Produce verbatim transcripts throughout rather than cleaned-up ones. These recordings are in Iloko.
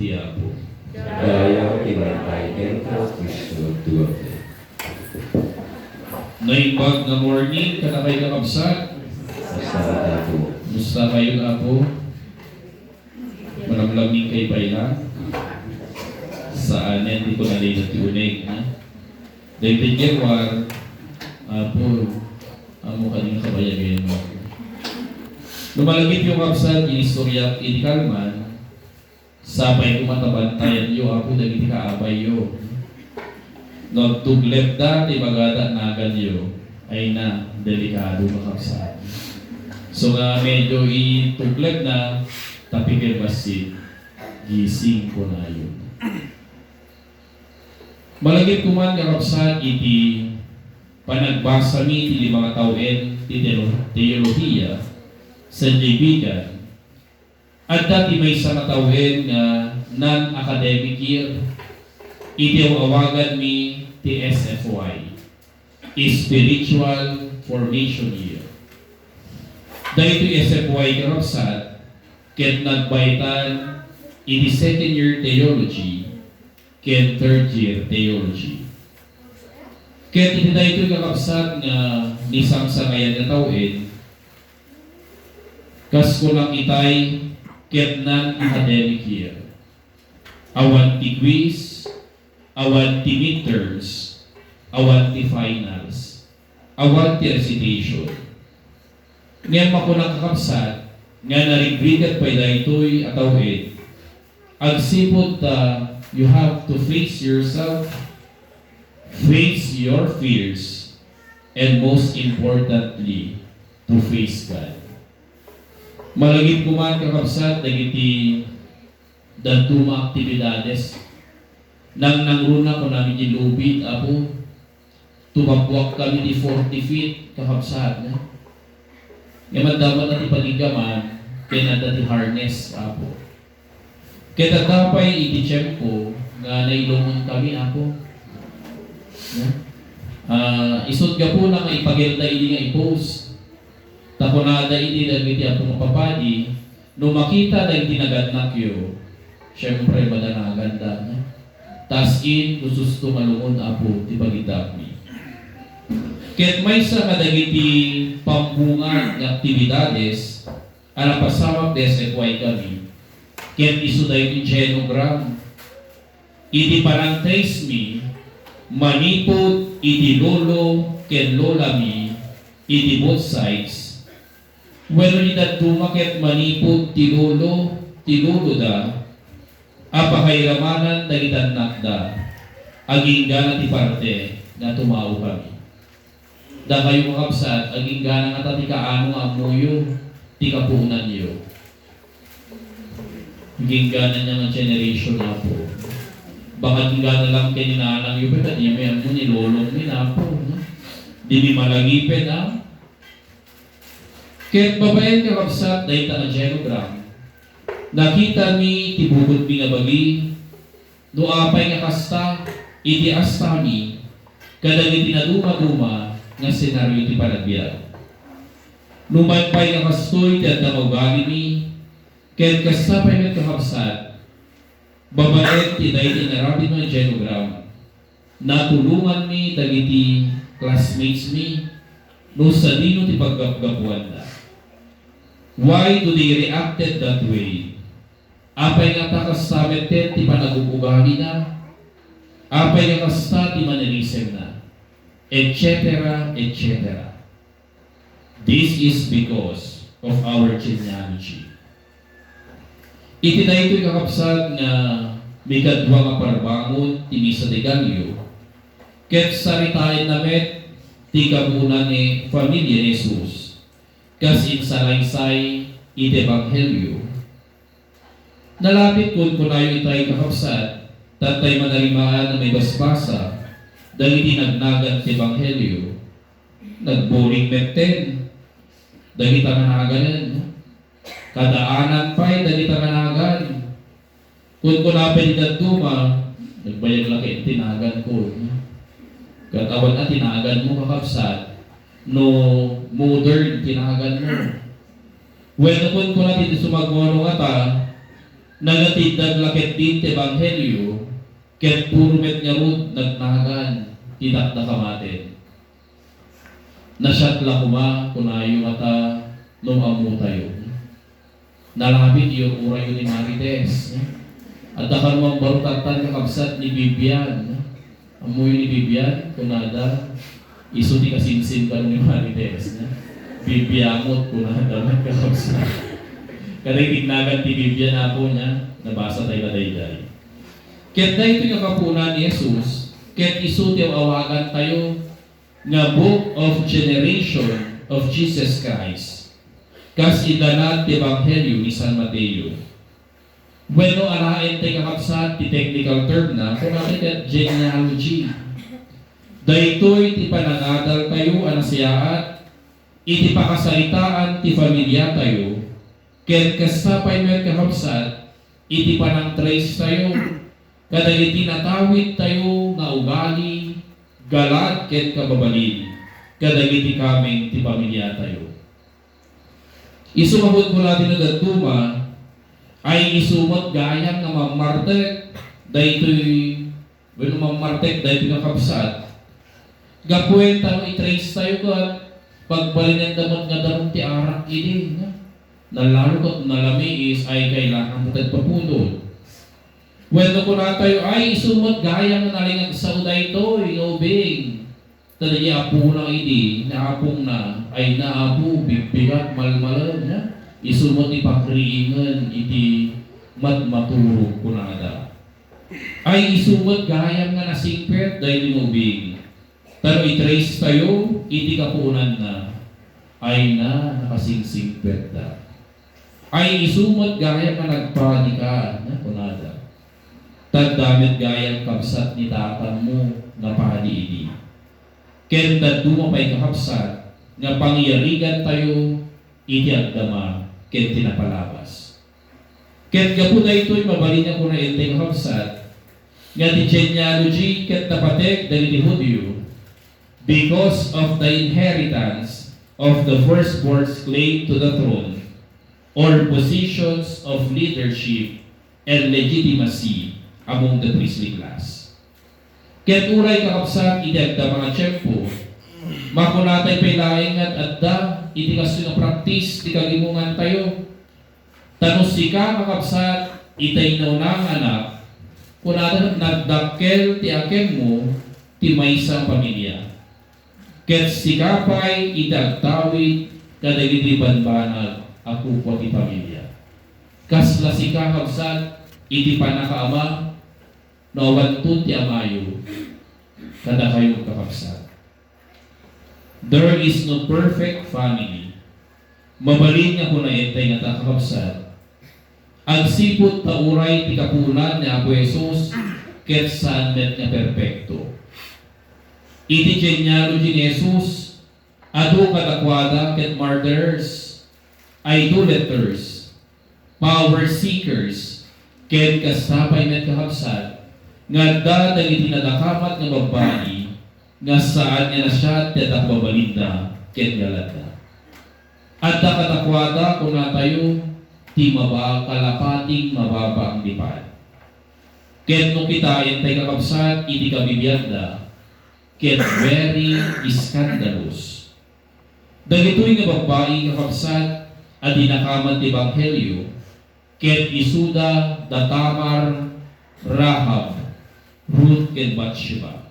ti Apo. Dayta ti bantay kenka, Cristo, tuwapay. Naimbag nga morning kadakayo, kakabsat. Kasta, Apo. Kumusta kayo, Apo? Malamlaming kayo pay lang? Saan yan? Di ko nalilad ti uneg, ha? David Gerwar, Apo, amo ka din kabayagan mo. Lumalagip yung kabsat, inistorya, iti kalman, Sapay koma ta bantayanyo, Apo, dagiti kaabayyo. No agtuglep da ti bagada naganyo, ay na, delikado, kakabsat. So nga medyo ituglep na, tapigil bassit, gising kunayo. Malagip koman, kakabsat, iti panagbasami iti lima nga tawen ti teolo-, teolohiya, sa J B Gan, Adda ti maysa nga tawen nga non-academic year iti aw-awaganmi ti S F Y, Spiritual Formation Year. Daytoy S F Y, kakabsat, ket nagbaitan iti second year theology ken third year theology. Ket iti daytoy, kakabsat, nga nisangsangayan nga tawen, kas kunak itay, ket non-academic year. Awan ti quiz, awan ti midterms, awan ti finals, awan ti recitation. Ngem makunak, kakabsat, nga narigrigat pay daytoy a tawen, agsipud ta you have to face yourself, face your fears, and most importantly, to face God. Malagip koman, kakabsat, dagiti dadduma aktibidades. Nangnangruna, kunami, ti lubid, Apo. Tumabbuak kami ti forty feet, kakabsat, no? Ngem adda met ti pagiggaman, ken adda ti harness, Apo. Ket adda pay iti tiempo nga nailungon kami, Apo. No? Ah, isut' gapuna nga ipagelda idi nga i-post. Ta kunada idi dagiti Apo nga Papadi, no makita dagiti nagannakyo, siempre, madanaganda, no? Ta as in, gusto nga lungon, Apo, ti pagiddaakmi. Ket maysa kadagiti pambungad nga aktibidades a napasamak ti S F Y kami, ket isu daytoy genogram. Iti panangtrace-mi, manipud iti lolo ken lolami iti both sides, wenno ti dadduma ket manipud ti lolo, ti loloda, a pakairamanan dagiti annakda, agingga ti parte nga tumao kami. Dakayo, kakabsat, agingga ngata ti kaano nga ammoyo ti kapuonanyo. Agingga ania nga generation, Apo. Baka agingga lang ken ni nanangyo, pay, ta dimi ammo ni lolongmi, Apo, no? Dimi malagiped, a? Ket babaen, kakabsat, dayta nga genogram, nakitami ti bukodmi nga bagi, no apay nga kasta, iti astami kadagiti nadumaduma nga senario ti panagbiag. Numan pay nga kastoy ti adda nga ugalimi, ket kasta pay met, kakabsat, babaen ti daydi inaramid nga genogram, natulonganmi dagiti classmates-mi no sadino ti paggapgapuanda. Why do they reacted that way? Apay ngata kasta metten ti panagug-ugalina? Apay nga kasta ti manirisemna? Et cetera, et cetera. This is because of our genealogy. Iti daytoy, kakabsat, nga mikadua nga parbangon ti Misa de Gallo, ket saritaenna met ti kapuonan ni familia ni Jesus, kas insalaysay iti Ebanghelio. Nalapit kunkunayo itay, kakabsat, ta adda manarimaan a maibasbasa dagiti nagnagan ti Ebanghelio. Nagboring metten dagita nga naganen, no? Kadaanan pay dagita nga nagan. Kunkuna pay ti dadduma, "Nagbayag la ket ti naganko, no? Ket awan a ti naganmo, kakabsat, no modern ti naganmo." Wenno kunkuna ti sumagmamano ngata, Nagatiddag la ketdin ti ebanghelio, ket puro met ngarud nagnagan ti dakdakamaten. Nasiat la koma, kunayo ngata no ammotayo. Nalabit ti ur-urayo ni Marites. Adda kano mambarutantan, kakabsat, ni Vivian. Ammoyo ni Vivian, kunada, isu ti kasinsin kano ni Marites. Viviamot, kunada, mga kakabsat. Kada itignagan ti Vivian, apo niya, nabasa tayo na dayday. Ket daytoy nga kapuonan ni Jesus, ket isu ti awagantayo nga Book of Generation of Jesus Christ, kas idanan ti Ebanghelio ni San Mateo. Wenno alaen tay, kakabsat, ti technical term na, kunada ket genealogy. Daytoy ti panangadaltayo a nasayaat iti pakasaritaan ti familiatayo, ket kasta pay met, kakabsat, iti panangtracetayo kadagiti natawidtayo nga ugali, galad ket kababalin kadagiti kameng ti familiatayo. Isu nga hudbula ti nagdadduma, ay isu met gayam nga mammartek daytoy, wenno mammartek daytoy nga kabsat. Gapuy ta no i-trace tayo ket, pagbalinenda met nga danum ti arak idi, no? Nalalo ket nalamiis ay kailangan ta agpapudot. Wenno kunatayo, ay, isu met gayam nga nalingag sao daytoy nga ubing. Ta dagiti apona idi, naapongna, ay naapo, bigbigat, malmalem, no? Isu met ti pagriingen iti matmaturog, kunada. Ay, isu met gayam nga nasingpet daytoy nga ubing. Ta no i-trace tayo iti kapuonanna, ay na, nakasingsingpetda. Ay, isu met gayam nga nagpadi ka, na, kunada. Ta adda met gayam kabsat ni tatangmo nga padi idi. Ken dadduma pay, kakabsat, nga pangyarigantayo iti agdama ken ti napalabas. Ket gapu daytoy, mabalin nga kunaen tay, kakabsat, nga ti genealogy ket napateg dagiti Judio because of the inheritance of the firstborn's claim to the throne or positions of leadership and legitimacy among the priestly class. Ket uray, kakabsat, iti agdama nga tiempo, makunatay pay laeng nga adda iti kastoy nga praktis ti kagimongantayo. Ta no sika, kakabsat, itay nauna nga anak, kunada, nagdakkel ti akemmo ti maysa a pamilia. Ket sika pay iti agtawid kadagiti banbanag a kupua ti pamilia. Kasla sika, kabsat, iti pannakaama no awanto ti amayo kadakayo, kakabsat. There is no perfect family. Mabalin nga kunaen tay ngata, kakabsat, agsipud ta uray ti kapuonan ni Apo Jesus ket saan met nga perpekto. Iti genealogy ni Jesus, adu kadakuada ket martyrs, idolaters, power seekers, ken kasta pay met, kakabsat, nga adda dagiti nadakamat nga babbai nga saan nga nasiat ti adda kababalinda ken galadda. Adda kadakuada, kunatayo, ti maba-, kalapating mababa a angdipan. Ket no kitaen tay, kakabsat, iti kabibiagda, ket very scandalous. Dagitoy nga babbai, kakabsat, a dinakamat ti ebanghelio, ket isuda da Tamar, Rahab, Ruth, ken Bathsheba.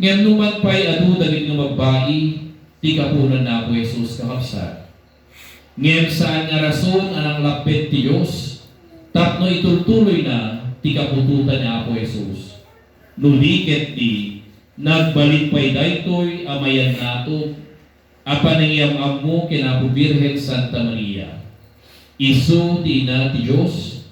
Ngem numan pay adu dagiti nga babbai ti kapuonan ni Apo Jesus, kakabsat. Ngem saan nga rason a nanglapped ti Dios tapno itultuloyna ti kaputotan ni Apo Jesus. No di ketdi, nagbalin pay daytoy a mayannatog a panangiyam-ammo ken Apo Birhen Santa Maria. Isu ti Ina ti Dios,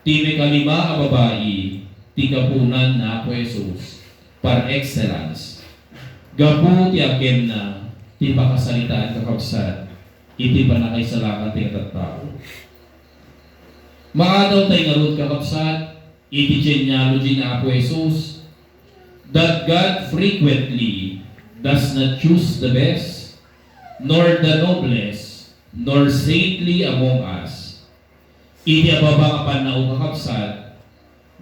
ti maikalima a babai ti kapuonan ni Apo Jesus, par excellence. Gapu ti akemna ti pakasaritaan, kakabsat, iti pannakaisalakan ti nga tattao. Maadaw tay ngarud, kakabsat, iti genealogy ni Apo Jesus, that God frequently does not choose the best, nor the noblest, nor saintly among us. Iti ababa nga pannao, kakabsat,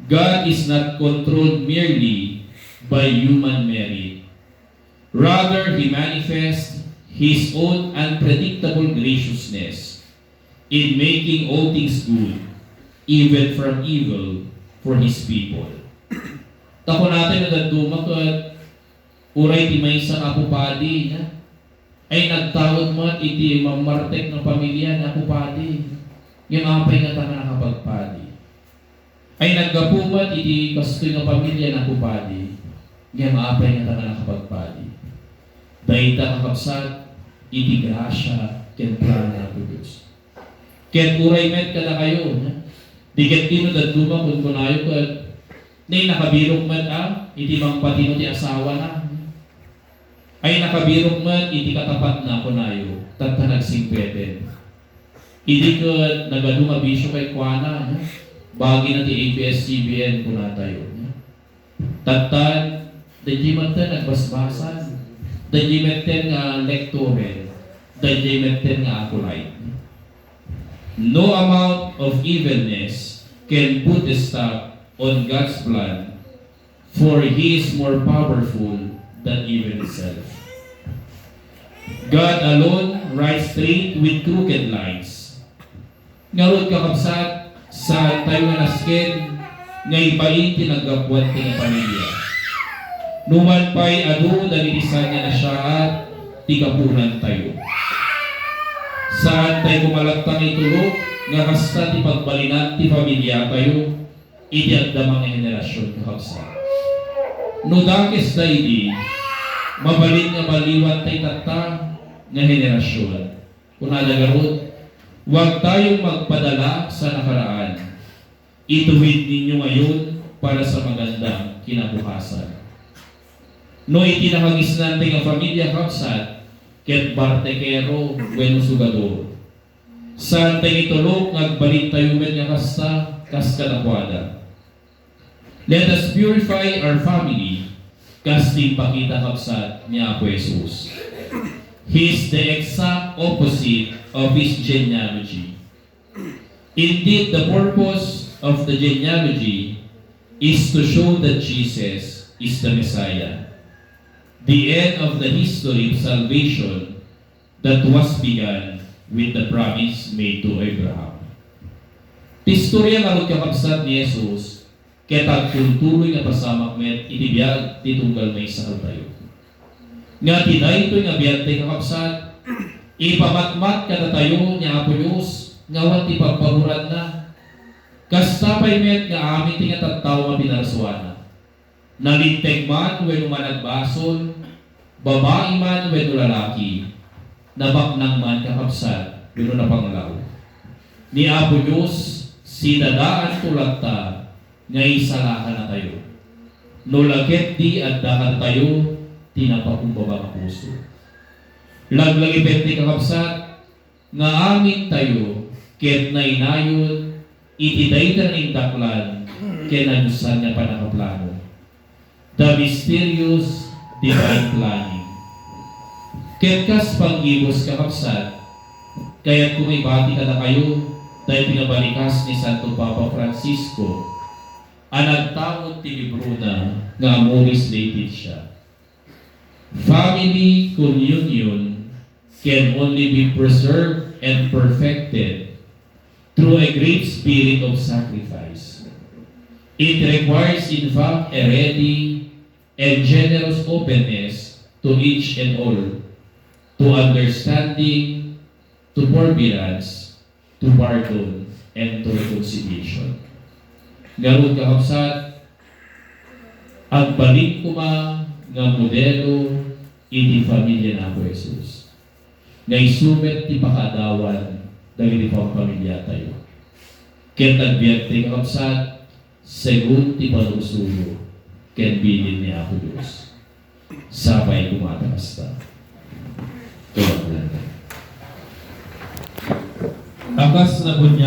God is not controlled merely by human merit. Rather, He manifests His own unpredictable graciousness in making all things good, even from evil, for His people. Ta kunatayo no dadduma ket uray ti maysa nga Apo Padi, na? Ay nagtaud met iti mammartek nga pamilia ni Apo Padi. Ngem apay ngata nga nakapagpadi? Ay naggapu met iti kastoy nga pamilia ni Apo Padi. Ngem apay ngata nga nakapagpadi? Dayta, kakabsat, iti grasia ken plano ni Apo Dios. Ket uray met kadakayo, no? Di ket dino dadduma kunkunayo ket, nay nakabirok met a iti mangpatino ti asawana. Ay nakabirok met iti katapatna, kunayo, tatta nagsingpeten. Idi ket nagadu nga bisio kenkuana, no? Bagina ti A B S C B N, kunatayo, no? Tattan, daydiay metten agbasbasan, daydiay metten nga lektoren, daydiay metten nga acolyte. No amount of evilness can put a stop on God's plan, for He is more powerful than evil itself. God alone rides straight with crooked lines. Ngarud, kakabsat, saantayo nga nasken nga ibain ti naggapuan ti nga pamilia. Numan pay adu dagiti saan nga nasiaat ti gapunantayo. Saantayo koma latta nga itulok nga kasta ti pagbalinan ti pamiliatayo iti agdama nga henerasion, kakabsat. No dakes daydi, mabalin nga baliwan tay tatta nga henerasion. Kunada ngarud, "Huwag tayong magpadala sa nakaraan. Ituwid ninyo ngayon para sa magandang kinabukasan." No iti nakangisnan ti nga pamilya, kabsat, ket bartekero wenno sugador, saan tayo itulok nga agbalin tayo met nga kasta kas kadakuada. Let us purify our family, kas ti impakita, kabsat, ni Apo Jesus. He is the exact opposite of his genealogy. Indeed, the purpose of the genealogy is to show that Jesus is the Messiah, the end of the history of salvation that was begun with the promise made to Abraham. Ti istorya ngarud, kakabsat, ni Jesus ket agtultuloy nga pasamak met iti biag ti tunggal maysa kadatayo. Nga ti daytoy nga biag, ti kakabsat, ipamatmat kadatayo ni Apo Dios nga awan ti pagpaburanna. Kasta pay met nga amin ti nga tattao nga pinarsuana. Nalinteg man wenno managbasol, babai man wenno lalaki, nabaknang man, kakabsat, wenno napanglaw. Ni Apo Dios, sidadaanto latta nga isalakanatayo. No la ketdi, adda kadatayo ti napakumbaba nga puso. Laglagipen ti, kakabsat, nga amintayo ket nainayon iti dayta nga indaklan ken nadusan nga pannakaplano, the mysterious divine planning. Ket kas panggibus, kakabsat, kayatko nga ibati kadakayo daytoy nga balikas ni Santo Papa Francisco a nagtaud ti librona nga Amoris Laetitia. Family communion can only be preserved and perfected through a great spirit of sacrifice. It requires, in fact, a ready and generous openness to each and all, to understanding, to forbearance, to pardon, and to reconciliation. Ngarud, kakabsat, agbalin koma nga modelo iti familia ni Apo Jesus. Nga isu met ti pakaadawan dagiti pamfamiliatayo. Ket agbiag ti, kakabsat, segun ti panursuro ken bilin ni Apo Dios. Sapay koma ta kasta. Kulakulan. A kas nabuniag